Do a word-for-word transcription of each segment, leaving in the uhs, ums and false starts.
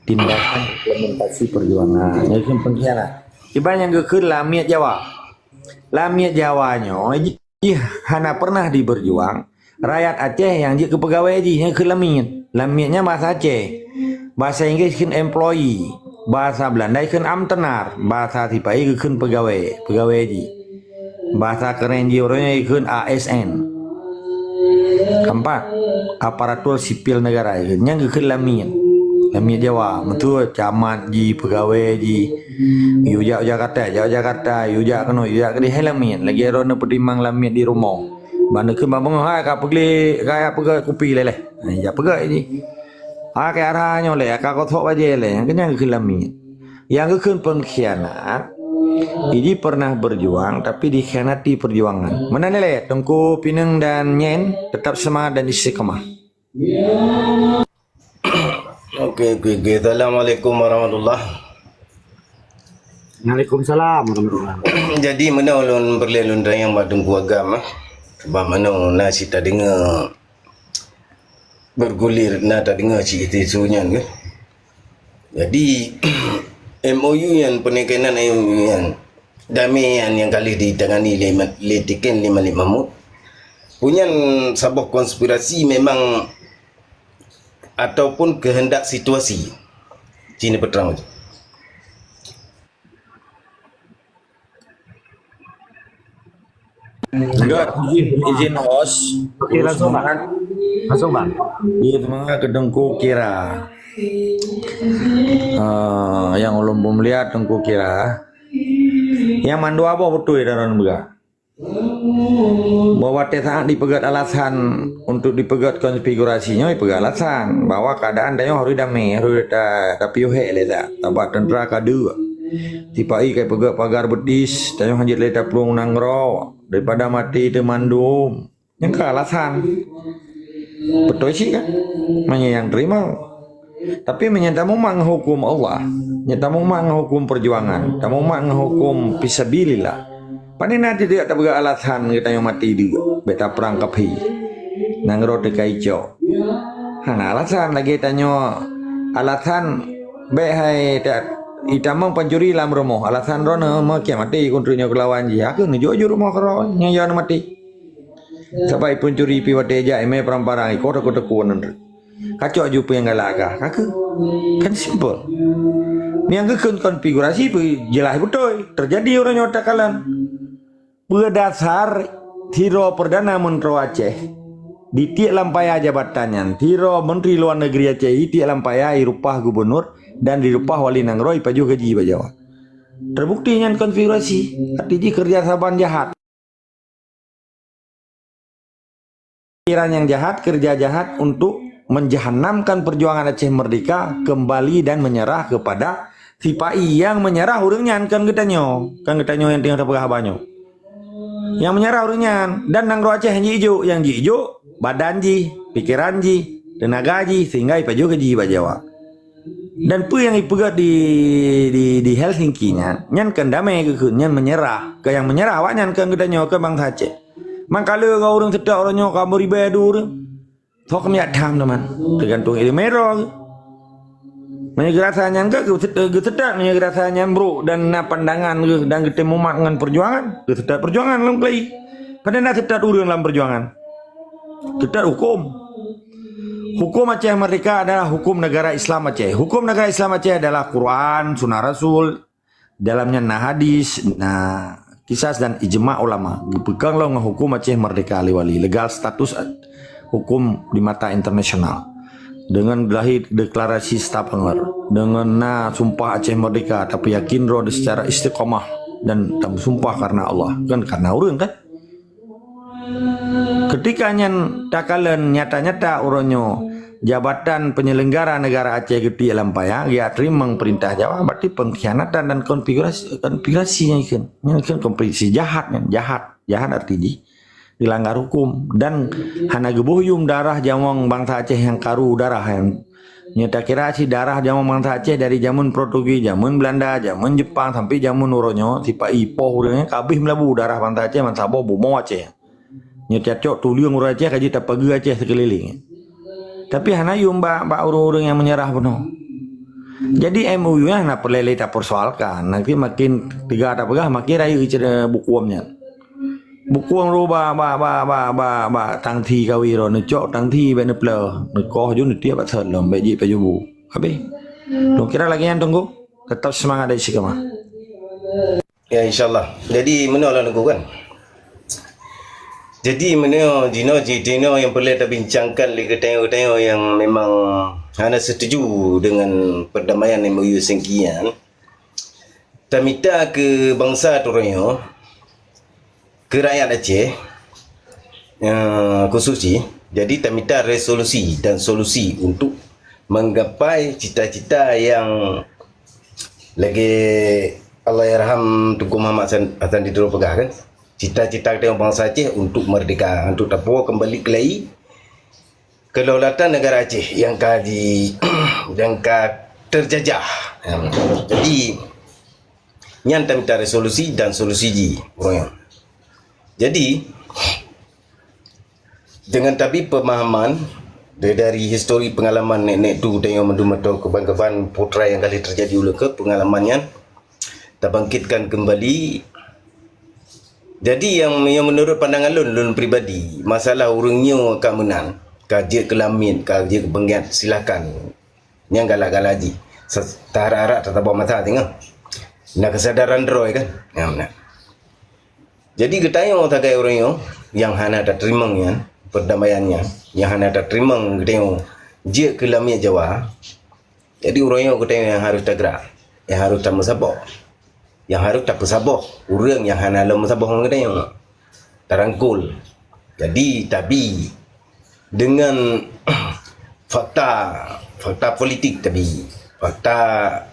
Tindakan implementasi perjuangan. Nyan kheun pengkhianat. Iban nyang geukheun lamiet Jawa. Lamiet Jawa nyoe jih hana pernah diberjuang. Rakyat Aceh nyang jeuet keu peugawée jih, nyan kheun lamiet. Lamiet nyan bahasa Aceh. Bahasa Inggris kheun employee. Bahasa Belanda kheun ambtenaar. Bahasa Sipahi geukheun peugawée, peugawée jih. Bahasa keren jih uroe nyoe kheun A S N. Keempat, aparatur sipil negara, nyan geukheun lamiet. Lamiet Jawa, meuteue camat jih, peugawée jih. Yue jak Jakarta, jak Jakarta, yue jak keunoe, yue jak keudeh, hai lamiet. Lagée droeneuh peutimang lamiet di rumoh. Ban neukheun bak beungoh, hai ka peugli, ka jak peugöt kupi lé leh. Hai jak peugöt jih. Hai ka arah nyoe lé, ka gosok bajée lé, nyan geukheun lamiet. Nyang geukheun pengkhianat, jih pernah berjuang tapi dikhianati perjuangan. Meunan lé, Teungku Pineung dan Nyen, tetap semangat dan istiqamah. Oke, oke, oke. Assalamualaikum warahmatullah. Waalaikumsalam warahmatullah. Jadi, meunoe ulôn peureulée lôn tanyong bak Teungku Agam, eh. Sebab meunoe na cit tadeungoe bergulir, na tadeungoe cit isu nyan, kan. Jadi, M O U nyan, peunekanan M O U nyan, damé nyan nyang ka lheueh ditangani lé Ma-, lé Teuken lé Malik Mahmud, peue nyan saboh konspirasi memang ataupun keuheundak situasi? Ci neupeutrang. Enggak, izin, izin host. Oke, langsung, Bang. Langsung, Bang. Iya, semangat keu Teungku Kira. Ah, nyang ulôn peumeulihat Teungku Kira. Nyang mandua boh beutôi dalam beugah. Bahwa watée saat dipeugét alasan untuk dipeugét konfigurasi nyoe, dipeugét alasan bahwa keadaan tanyoe harus damé, harus ta-, tapiôh hék lé that, sabab teuntara ka deuk. Sipa-i ka peugét pagar beutis, tanyoe hanjeuet lé taplueng nanggroe, daripada maté teumandum. Nyan ka alasan. Beutôi cit kan? Meunyoe nyang teurimong. Tapi meunyoe tamumat ngon huköm Allah, nyoe tamumat ngon huköm peujuangan, tamumat ngon huköm fisabilillah, pane na teudeuk tapeugah alasan geutanyoe maté deuk, bék taprang kafé, nanggroe teuka icok. Hana alasan lagée tanyoe alasan bék hai ta-, itamong pancuri lam rumoh, alasan droeneuh meukiat maté keu treuk nyoe keulawan jih, akhé neujok ju rumoh keudroe nyang jeuet maté. Sabai peuncuri pih watée jak imé peurang-peurang iko takot-takot nan. Kacok ju peue nyang galak agah, ka kheueh. Kan simple. Nyang geukheun konfigurasi pih jeulaih beutôi. Teujadi uroe nyoe takalon. Peue dasar sidroe Perdana Meuntroe Aceh ditiek lam paya jabatan nyan, sidroe Menteri Luar Negeri Aceh ditiek lam paya i rupa gubunur dan di rupa wali nanggroe ipajoh gaji bak Jawa. Teubukti nyan konfigurasi, arti jih keureuja saban jahat. Pikiran nyang jahat, keureuja jahat untuk menjahannamkan peujuangan Aceh Meurdeka keumbali dan meunyeurah keupada sipa-i. Nyang meunyeurah ureuëng nyan, kon geutanyoe, kon geutanyoe nyang teungoh tapeugah haba nyoe. Nyang meunyeurah ureuëng nyan, dan nanggroe Aceh nyang jiijok, nyang jiijok badan jih, pikeran jih, teunaga jih, sehingga ipajoh gaji bak Jawa. Dan peue nyang ipeugét di, di, di Helsinki nyan, nyan kon damé geukheun, nyan meunyeurah. Keu nyang meunyeurah awaknyan kon geutanyoe, kon bansa Aceh. Mangkaleue ureuëng seutôt uroe nyoe ka meuribée dua ureuëng. Sok miet tham teuma, teugantung ileumé droe. Meunyoe geurasa nyan gét, geuseutôt, meunyoe geurasa nyan brok dan na pandangan geuh dan geutem mumat ngon peujuangan, geuseutôt peujuangan lam keulayi. Padahai na seutôt ureuëng lam peujuangan. Seutôt huköm. Huköm Aceh Merdeka adalah huköm negara Islam Aceh. Huköm negara Islam Aceh adalah Quran, Sunnah Rasul, dalam nyan na hadis, na kisas dan ijma ulama. Geupeukong lom ngon huköm Aceh Merdeka lé wali, legal status huköm di mata internasional. Deungon lahé deklarasi Stavanger, deungon na sumpah Aceh Merdeka, tapeuyakin droe seucara istiqamah dan tamusumpah karena Allah, kon karena ureuëng kan? Keutika nyan takalon nyata-nyata uroe nyoe jabatan peunyelenggara negara Aceh geutiek lam paya, geujak teurimong peurintah Jawa, berarti pengkhianatan dan konfigurasi, konfigurasi nyang ikheun. Nyang ikheun konfigurasi jahat nyan, jahat. Jahat arti jih dilanggar huköm dan hana geuboh yum darah jamong bansa Aceh nyang karu darah nyan. Nyoe takira cit darah jamong bansa Aceh dari jameun Portugis, jameun Belanda, jameun Jepang sampai jameun uroe nyoe, sipa-i poh ureuëng nyan ka habéh meulabu darah bansa Aceh ban saboh bumoe Aceh. Nyoe cacok tuleueng ureuëng Aceh ka jeuet tapageue Aceh sikeulileng. Tapi hana yum bak, bak ureuëng-ureuëng nyang meunyeurah bunoe. Jadi M O U nyan na peureulée lé tapersoalkan. Nanti makin teuga tapeugah, makin rayeuk cit bukuem nyan. Bukuem ro ba, ba, ba, ba, ba, ba tangthi kawi ro neucok tangthi bak neupleuh, neukoh ju neutiek bak thon lom, bak jih pajoh bu. Habis. Lôn kira lagée nyan Teungku. Tetap semangat dari si keumah. Ya, insyaAllah. Jadi, meunoe lah Teungku kan. Jadi, meunoe jinoe, jinoe nyang peureulée tabincangkan lé geutanyoe-geutanyoe nyang memang hana setuju deungon perdamaian M O U Singki nyan. Tamita keu bansa Teungku, keu rakyat Aceh, eh, khusus jih. Jadi, tamita resolusi dan solusi untuk menggapai cita-cita yang lagée Allahyarham Teungku Muhammad Hasan, Hasan di Tiro peugah kan, cita-cita geutanyoe bansa Aceh untuk merdeka, untuk tapuwoe keumbali keulai kedaulatan negara Aceh nyang ka di, nyang ka terjajah. Jadi, nyan tamita resolusi dan solusi jih uroe nyoe. Jadi, deungon tabi pemahaman dari, dari histori pengalaman nek-nek tu tanyoe mandum atau keuban-keuban putra nyang kali terjadi ulôn keu pengalaman nyan, tabangkitkan keumbali. Jadi, nyang, nyang meunurot pandangan lôn, lôn pribadi, masalah ureuëng nyoe ka meunan, ka jeuet keu lamiet, ka jeuet keu beungiat, silahkan. Nyang galak-galak jih. Sa-, taharap-harap tatabok mata singoh. Na keusadaran droe kan? Nyang meunan. Jadi, geutanyoe sagai ureuëng nyoe nyang hana tateurimong nyan, perdamaian nyan, nyang hana tateurimong geutanyoe jeuet keu lamiet Jawa, jadi, uroe nyoe geutanyoe nyang harôh tagrak, nyang harôh tameusaboh, nyang harôh tapeusaboh ureuëng nyang hana lom meusaboh ngon geutanyoe. Tarangkul. Jadi, tabi deungon fakta, fakta politik tabi. Fakta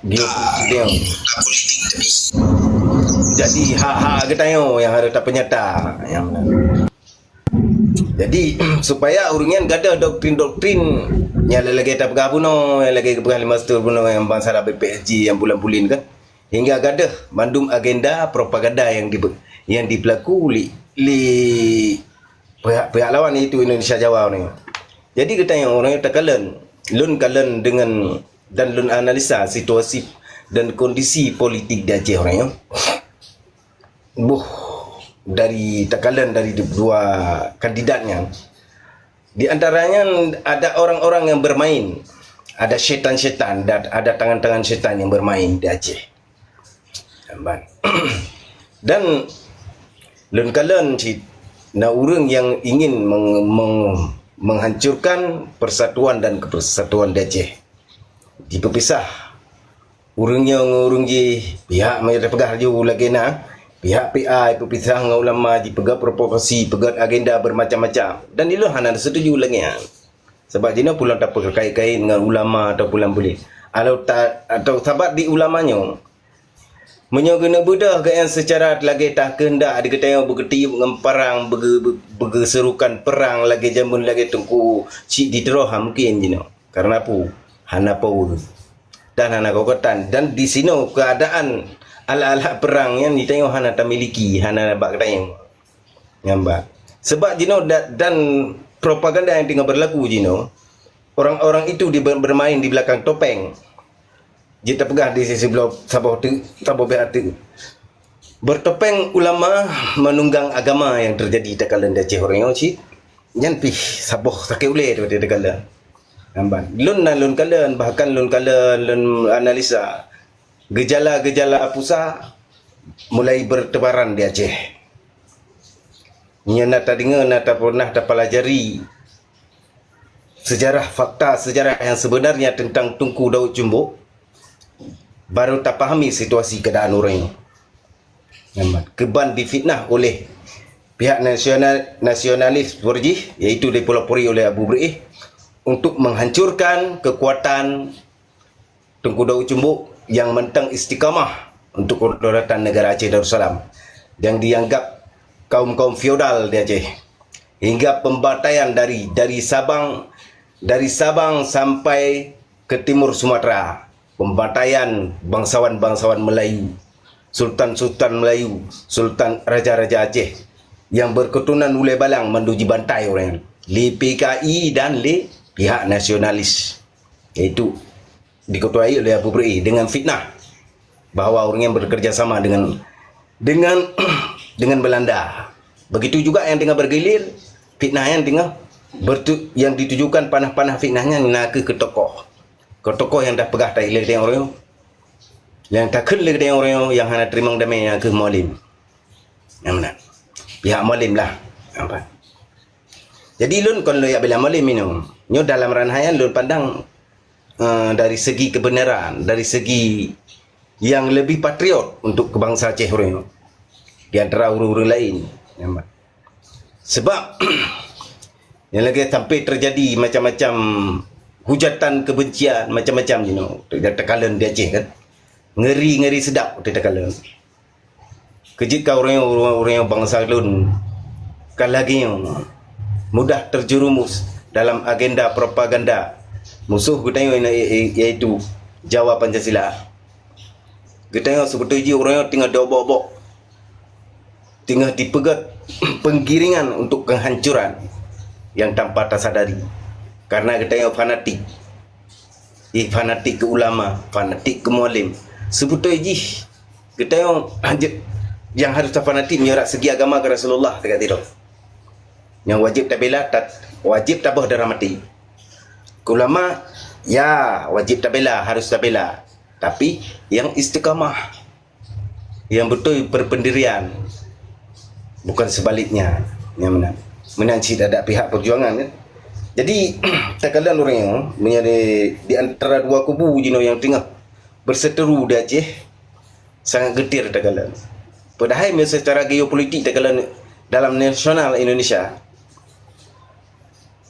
geopolitik dia. Jadi, hak-hak geutanyoe nyang harôh tapeunyata. Nyang meunan. Jadi, supaya ureuëng nyan gadoh doktrin-doktrin nyang lagée tapeugah bunoe, nyang lagée geupeugah lé Master bunoe, nyang bansa B P S J nyang bulan-buleuen kan, hingga gadoh mandum agenda propaganda nyang dibe-, nyang dipeulaku lé, lé pihak-pihak lawan, iaitu Indonesia Jawa ni. Jadi, geutanyoe ureuëng nyoe takalon, lôn kalon deungon dan lôn analisa situasi dan kondisi politik di Aceh uroe nyoe. Boh, dari takalon dari dua kandidat nyan, di antara nyan ada orang-orang yang bermain, ada syaitan-syaitan dan ada tangan-tangan syaitan yang bermain di Aceh. Dan lôn kalon cit na ureuëng yang ingin meng-, meng-, menghancurkan persatuan dan kepersatuan di Aceh. Jipeupisah ureuëng nyoe ngon ureuëng jih, pihak meunyoe tapeugah laju lagée na, pihak P A jipeupisah ngon ulama, jipeugét provokasi, peugét agenda bermacam-macam. Dan ilôn hana setuju lagée nyan. Sabab jinoe pulang tapeukait-kait ngon ulama atau pulang buleuen. Atau ta-, atau sabab di ulama nyoe, meunyoe geuneuk beudôh geuh nyan seucara lagée tah keuheundak di geutanyoe beugeuti ngon parang, beuge-, beugeuseurukan perang lagée jameun lagée Teungku Chik di Tiro, ha, mungken jinoe. Karena peue? Hana power. Dan hana keukuatan. Dan di sinoe keuadaan alat-alat perang nyan di tanyoe hana tamiliki, hana bak geutanyoe. Nyan bah. Sebab jinoe da-, dan propaganda yang tengah berlaku jinoe, orang-orang itu di ber-, bermain di belakang topeng. Jeuet tapeugah di sisi bloe saboh teuk, saboh beh ateueh. Bertopeng ulama menunggang agama yang terjadi takalon di Aceh uroe nyoe cit. Nyan pih saboh sakét ulée tu takalon. Nyan ban. Lôn na lôn kalon, bahkan lôn kalon, lôn analisa. Gejala-gejala pusa mulai bertebaran di Aceh. Nyan na tadeungoe, na tapernah tapelajari sejarah, fakta sejarah yang sebenarnya tentang Teungku Daud Cumbok, baru tapahami situasi keadaan uroe nyoe. Nyan ban. Keuban difitnah oleh pihak nasional, nasionalis Borjih, iaitu dipelopori oleh Abu Breih, untuk menghancurkan kekuatan Teungku Daud Cumbok yang mantong istiqamah untuk kedaulatan negara Aceh Darussalam yang dianggap kaum-kaum feodal di Aceh, hingga pembantaian dari, dari Sabang, dari Sabang sampai ke timur Sumatera, pembantaian bangsawan-bangsawan Melayu, sultan-sultan Melayu, sultan raja-raja Aceh yang berketurunan Ulée Balang mandum jibantai ureuëng lé P K I dan lé pihak nasionalis, iaitu dikuasai oleh Abu Bri dengan fitnah bahwa orang yang bekerja sama dengan dengan dengan Belanda. Begitu juga yang tengah bergilir, fitnah yang tengah bertu, yang ditujukan panah-panah fitnahnya na keuh ke tokoh. Ke tokoh yang dah peugah ta ilée tengok orang. Yang takheun lé geutanyoe ureuëng nyang hana teurimong damé nyang keuh Mualem. Nyang meunan. Pihak Mualem lah. Nampak? Jadi lôn kon lôn jak bela Mualem inoe. Nyoe dalam ranah nyan lôn pandang, eh, dari segi kebenaran, dari segi yang lebih patriot untuk ke bangsa Aceh ureuëng nyoe. Di antara ureuëng-ureuëng lain. Nampak? Sebab nyang lagée sampai terjadi macam-macam hujatan kebencian, macam-macam jinoe. Teuka-, teukalon di Aceh kan. Ngeri-ngeri sedap teuka-, teukalon. Keujeuet ka ureuëng, ureuëng, ureuëng bangsa lôn ka lagée nyoe mudah terjerumus dalam agenda propaganda musuh geutanyoe na-, yaitu Jawa Pancasila. Geutanyoe seubeutôi jih ureuëng nyoe teungoh diobok-obok, teungoh dipeugét penggiringan untuk kehancuran yang tanpa tasadari. Karena geutanyoe fanatik. Ih, fanatik keu ulama, fanatik keu mualem. Seubeutôi jih geutanyoe hanjeuet nyang harus tafanatik meunyoe rak segi agama keu Rasulullah teuka sidroe. Nyang wajéb tabela, tat-, wajéb taböh darah maté. Keu ulama, ya, wajéb tabela, harus tabela. Tapi yang istiqamah, yang beutôi berpendirian, bukan sebaliknya. Nyang meunan. Meunan cit adak pihak perjuangan kan. Jadi, takalon ureuëng nyoe, meunyoe di, di antara dua kubu jinoe nyang teungoh berseteru di Aceh, sangat getir takalon. Padahai meunyoe secara geopolitik takalon dalam nasional Indonesia,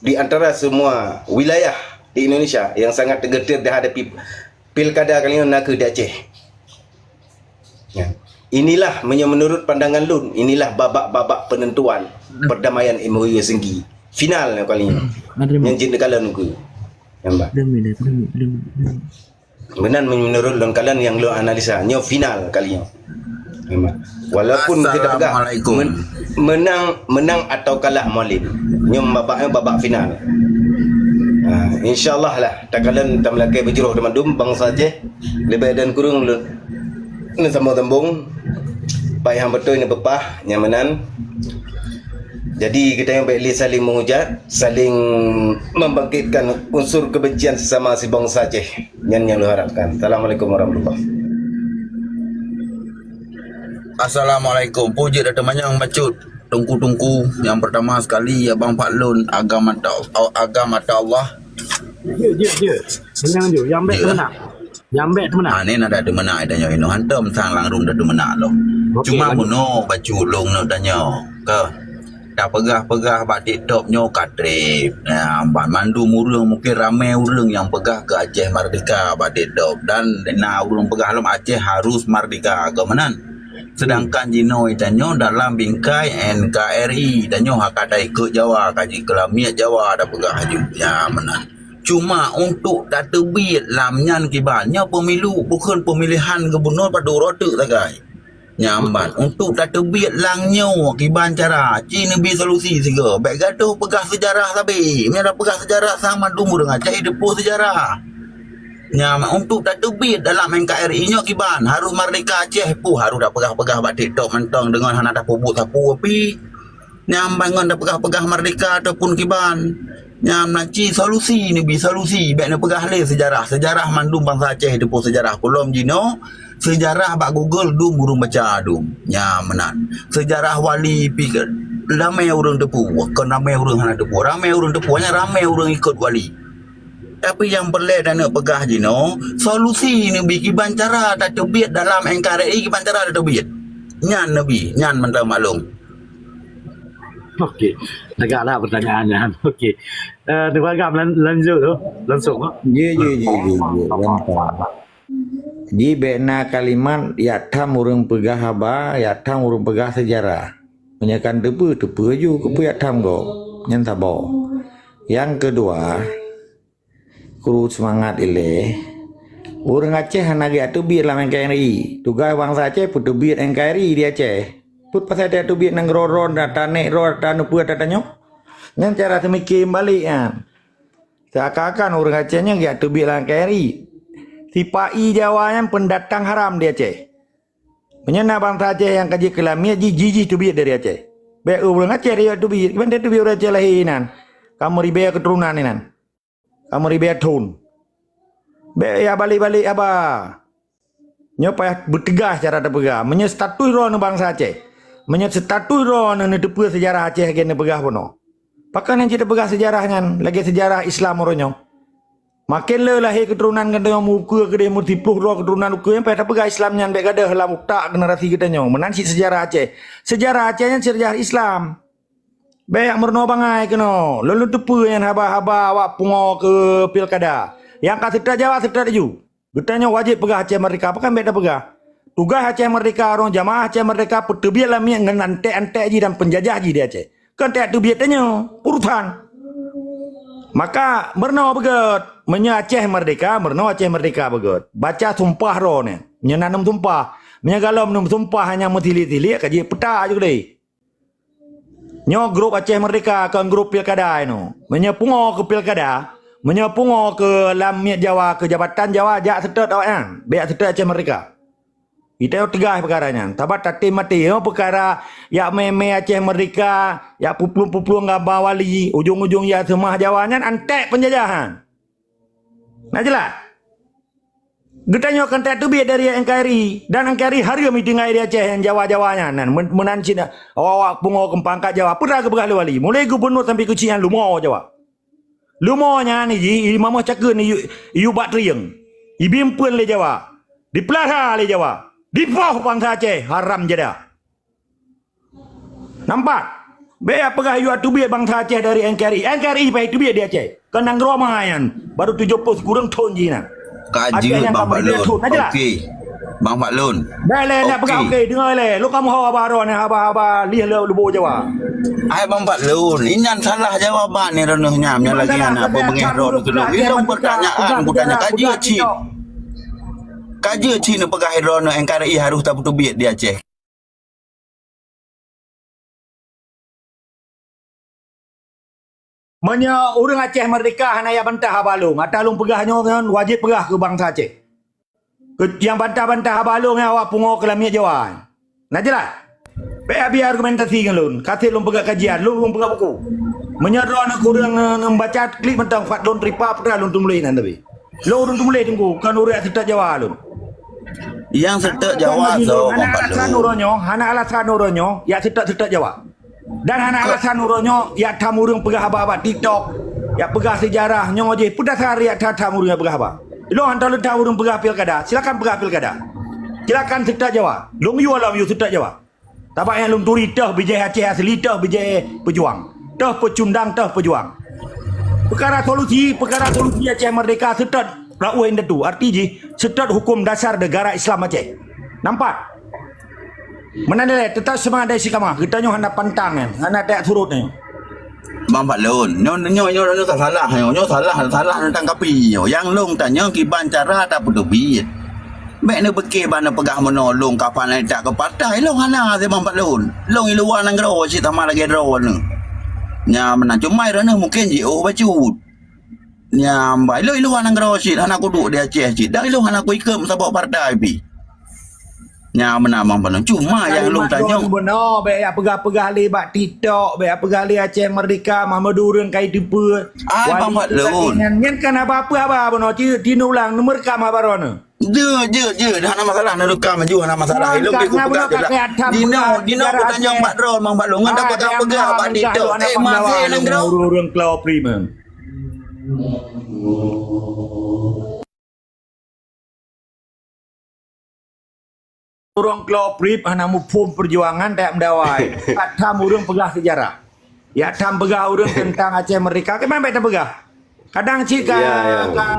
di antara semua wilayah di Indonesia yang sangat getir dihadapi pilkada kali nyoe nakeuh di Aceh. Ya. Inilah, meunyoe menurut pandangan lôn, inilah babak-babak penentuan perdamaian M O U Helsinki. Final nyoe kali nyoe. Nyang jeuet neukalon ku. Nampak? Meunan menurut lôn kalon nyang lôn analisa. Nyoe final kali nyoe. Nampak? Walaupun kita peugah men-, menang, menang atau kalah Mualem. Nyoe babak, babak final. Ha, insya Allah lah. Takalon tameulakée beujroh teuma dum bangsa Aceh. Leubeh dan kureueng lôn neusambong-sambong, payah beutôi neupeupah nyang meunan. Jadi geutanyoe bék lé saling menghujat, saling membangkitkan unsur kebencian sesama sibangsa Aceh. Nyan nyang lôn harapkan. Assalamualaikum warahmatullahi. Assalamualaikum. Puji dan teumanyong bacut. Tungku-tungku, nyang pertama sekali, ya bang Pak Lun, agama ta-, agama ta Allah. Jeuet, jeuet, jeuet. Meunang jeuet. Nyang bék teumeunak. Nyang bék teumeunak. Ah, ni nak dah teumeunak, dah nyoe inoe. Hantom sang lang rung dah teumeunak loh. Okey, cuma lanjut. Bunoe bacut lôn nak tanya. Ke? Dah peugah-peugah bak TikTok nyoe ka treb. Nah, ban mandum ureuëng, mungkin ramé ureuëng nyang peugah ke Aceh merdeka bak TikTok. Dan na ureuëng peugah lom Aceh harus merdeka. Ke meunan? Sedangkan jinoe tanyoe dalam bingkai N K R I, tanyoe haka taikot Jawa, ka jikeulamiet Jawa, tapeugah aju. Ya, meunan. Cuma untuk tateubiet lam nyan kiban, nyoe pemilu, bukon pemilihan gubernur padub uroe teuk sagai. Nyan ban, untuk tateubiet lam nyoe kiban cara, ci neubi solusi sigoe. Bék gadoh peugah sejarah sabe. Meunyoe tapeugah sejarah, sang mandum ureuëng Aceh teupeue sejarah. Nyan, untuk tateubiet dalam N K R I nyoe kiban, harus merdeka Aceh, puh, harus tapeugah-peugah bak TikTok mantong deungon hana tapeubuet sapeue pi. Nyan, ban ngon tapeugah-peugah merdeka ataupun kiban. Nyan, meunan ci solusi neubi solusi, bék neupeugah lé sejarah. Sejarah mandum bangsa Aceh teupeue sejarah. Kulom jinoe, sejarah bak Google dum ureuëng baca dum. Nyan, meunan. Sejarah wali pi ke, ramé ureuëng teupeue, kon ramé ureuëng hana teupeue. Ramé ureuëng teupeue, nyan ramé ureuëng ikot wali. Tapi nyang peureulée taneuk peugah jinoe, solusi neubi kiban cara tateubiet dalam N K R I, kiban cara tateubiet. Nyan neubi, nyan mantong maklum. Okey. Tegaklah pertanyaan nyan. Okey. Eh, Teungku Agam lan-, lanjut tu. Langsung tu. Ye, ye, ye, ye, ye. Gampang. Ji bék na kalimat yak tham ureuëng peugah haba, yak tham ureuëng peugah sejarah. Meunyoe kan teupeue, teupeue ju keupeue yak tham gob. Nyan saboh. Nyang keudua, Kru seumangat ilée. Ureuëng Aceh hana geujak teubiet lam N K R I. Tugaih bansa Aceh peuteubiet N K R I di Aceh. Peue pasai tajak teubiet nanggroe droe, data nek droe, data neupeue, data tanyoe? Nyan cara teumike meubalek nyan. Seuakan-akan ureuëng Aceh nyan geujak teubiet lam N K R I. Sipa-i Jawa nyan pendatang haram di Aceh. Meunyoe na bansa Aceh nyang ka jeuet keu lamiet, ji-, jih teubiet dari Aceh. Bék ureuëng Aceh teubiet, teubiet. Kiban teubiet ureuëng Aceh lahé inan. Ka meuribée keuturonan inan. Ka meuribée thon. Bék ya balek-balek haba. Nyoe payah beuteugah cara teupeugah. Meunyoe status droeneuh bansa Aceh, meunyoe status droeneuh neuteupeue seujarah Aceh lagée neupeugah bunoe, pakon nyang jiteupeugah seujarah nyan lagée seujarah Islam uroe nyoe? Maken le lahé keuturonan geutanyoe meuukeue keudeh meusiploh droe keuturonan ukeue nyang payah tapeugah Islam nyan bék gadôh lam utak generasi geutanyoe. Meunan cit seujarah Aceh. Seujarah Aceh nyan seujarah Islam. Bék meurunoe bangai keunoe. Lôn lôn teupeue nyan haba-haba awak pungo keu pilkada. Nyang ka seutôt Jawa seutôt laju. Geutanyoe wajéb peugah Aceh Merdeka, pakon bék tapeugah. Tugaih Aceh Merdeka, ureuëng jamaah Aceh Merdeka peuteubiet lamiet ngon antek-antek jih dan peunjajah jih di Aceh. Kon antek teubiet tanyoe, urusan. Maka meurunoe beugét, meunyoe Aceh Merdeka, meurunoe Aceh Merdeka beugét. Baca sumpah droeneuh. Meunyoe na neusumpah, meunyoe galom neusumpah hanya meusilik-silik ka jipeutak aju keudeh. Nyoe grup Aceh Merdeka kon grup pilkada inoe. Meunyoe pungo keu pilkada, meunyoe pungo keu lamiet Jawa, keu jabatan Jawa, jak seutôt awaknyan, bék seutôt Aceh Merdeka. Ita teugaih peukara nyan, sabab tatem maté nyoe peukara jak mé-mé Aceh Merdeka, jak puplueng-puplueng gamba wali, ujong-ujong jak seumah Jawa nyan antek peunjajahan. Na jeulaih? Geutanyoe kon that teubiet dari N K R I, dan N K R I hareuem tinggai di Aceh nyang Jawa-Jawa nyan, nan men-, meunan cit awak-awak pungo keumpangkat Jawa, peue geupeugah lé wali, mulai gubunur sampai keuchik nyan lumo Jawa. Lumo nyan jih i mamoh cakeuen i, i ubak trieng, ibimpeuen lé Jawa, dipeulara lé Jawa, dipoh bansa Aceh, haram jadah. Nampak? Bék ya peugah yue teubiet bansa Aceh dari N K R I. N K R I payah teubiet di Aceh. Keu nanggroe ma nyan. Baru tujoh ploh sikureueng thon jih na. Ka jeuet, Bang Fadlun. Okey. Bang Fadlun. Dah lé nak peugah okey, deungoe lé. Lu kamoe haba droeneuh, haba-haba lieh le lubo Jawa. Hai Bang Fadlun, inyan salah jawaban ni droeneuh nyam, nyang lagi hana beungéh droeneuh keu lôn. Ilôn pertanyaan, bukan ka jeuet cit. Ka jeuet cit neupeugah droeneuh N K R I harôh tapeuteubiet di Aceh. Meunyoe ureuëng Aceh Merdeka hana jak bantah haba lôn, ata lôn peugah nyoe ngon wajéb peugah keu bansa Aceh. Keu nyang bantah-bantah haba lôn nyan awak pungo keu lamiet Jawa. Na jeulaih? Bék abéh argumentasi ngon lôn, ka seb lôn peugah kajian, lôn, lôn peugah buku. Meunyoe droeneuh kureueng neu-, neubaca, klik mantong Fadlun Tripa, peue lôn teumuléh nan tapi. Lôn ureuëng teumuléh teungku, kon ureuëng seutôt Jawa lôn. Nyang seutôt Jawa soe, Bang Fadlun? Hana alasan uroe nyoe, hana alasan uroe nyoe, jak seutôt-seutôt Jawa. Dan hana alasan uroe nyoe, jak tham ureuëng peugah haba bak TikTok, jak peugah seujarah nyoe jih, peue dasar jak tham-tham ureuëng jak peugah haba. Ilôn hantom lôn tham ureuëng peugah pilkada, silakan peugah pilkada. Silakan seutôt Jawa. Lôn yue lom yue seutôt Jawa. Sabab nyang lôn turi toh bijéh Aceh asli, toh bijéh peujuang. Toh peucundang, toh peujuang. Peukara solusi, peukara solusi Aceh Merdeka seutôt raoh indatu. Arti jih, seutôt huköm dasar negara Islam Aceh. Nampak? Meunan lé, teutap seumangat dan istiqamah. Geutanyoe hana pantang nyan, hana tajak surot nyan. Bang Fadlun, nyoe, nyoe, nyoe, nyoe salah, nyoe, nyoe salah, salah teuntang kapi nyoe. Nyang lôn tanyong kiban cara tapeuteubiet. Bék neupike ban neupeugah meunoe lôn ka fanatik keu partai, lôn hana, si Bang Fadlun. Lôn i luwa nanggroe cit sama lagée droeneuh. Nyan meunan, cuma droeneuh mungken jiôh bacut. Nyan bah, ilôn i luwa nanggroe cit, hana kuduek di Aceh cit. Dan ilôn hana kuikot meusaboh partai pih. Nyan meunan Bang Fadlun. Cuma nyang lôn tanyong, bunoe bék jak peugah-peugah lé bak TikTok, bék jak peugah lé Aceh Merdeka, Muhammad Durun kai teupeu. Ai, Bang Fadlun. Nyan, nyan kan haba peue haba bunoe, ci, ci ulang, neumeurekam haba droeneuh. Jeuet, jeuet, jeuet. Hana masalah, neurekam laju, hana masalah. Ilôn pih kupeugah jeulaih. Dinoe, dinoe kutanyong bak droe, Bang Fadlun. Ngon tapeugah-peugah bak TikTok. Eh, maté nanggroe. Ureuëng Klo Prima. Ureuëng Klo Prip hana muphom peujuangan tajak meudawai. Jak tham ureuëng peugah seujarah. Jak tham peugah ureuëng teuntang Aceh Merdeka. Kiban bék tapeugah. Kadang cit ka, ya, ya, ka